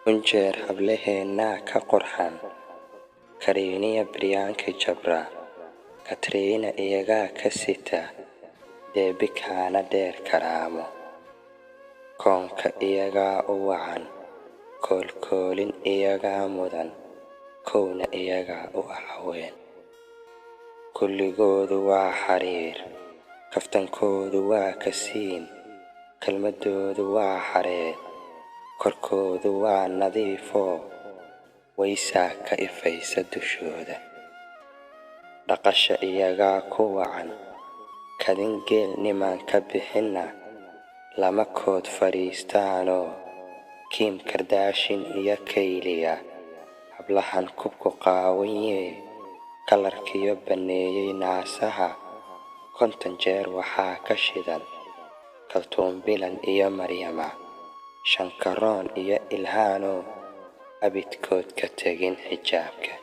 Kun jeer hablaheennaa ka qurxan Kariiniya Priyanka Chopra, Katrina iyagaa ka sita, Deepika-na dheer karaamo. Koonka iyagaa u wacan, koolkoolin iyagaa mudan, kowna iyagaa u ah haween. Kulligoodu waa xariir, kaftankoodu waa kasiin, kelmaddoodu waa xareed, korkoodu waa nadiifoo, waysaa ka ifaysa dushooda. Dhaqasha iyagaa ku wacan, kadin geel nimaan ka bixinna lama kood fadhiistaanoo, Kim Kardashian iyo Kylie, hablahan kubku qaawanyee, kalarkiyo banneeyay naasaha, 50 jeer waxaa ka shidan Kaltuun Bilan iyo Maryama, Shankaroon iyo Ilhaanoo abidkood ka tegin xijaabka.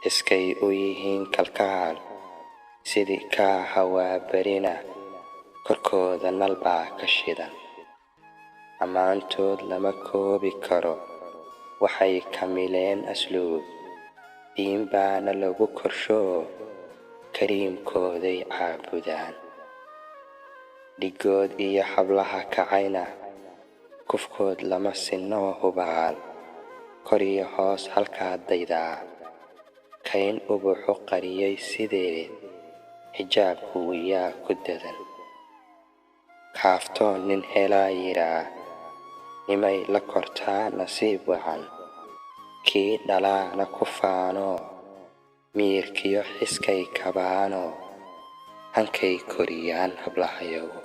Xiskay u yihiin kalkaal, sidii kaaha waaberina, korkooda nal baa ka shidan. Ammaantood lama koobi karo, waxay kamileen asluub, diin baana lagu korshoo, kariimkooday caabudaan. Dhiggood iyo hablaha kacayna, kufkood lama sinnoo hubaal, kor iyo hoos halkaa daydaa, kayn ubaxu qariyay sideed, xijaabku wiyaa ku dadan. Kaaftoon nin helaa yidhaa, nimay la kortaa nasiib wacan, kii dhalaana ku faanoo, miyirkiyo xiskay kabaanoo, hankay koriyaan hablahayagu.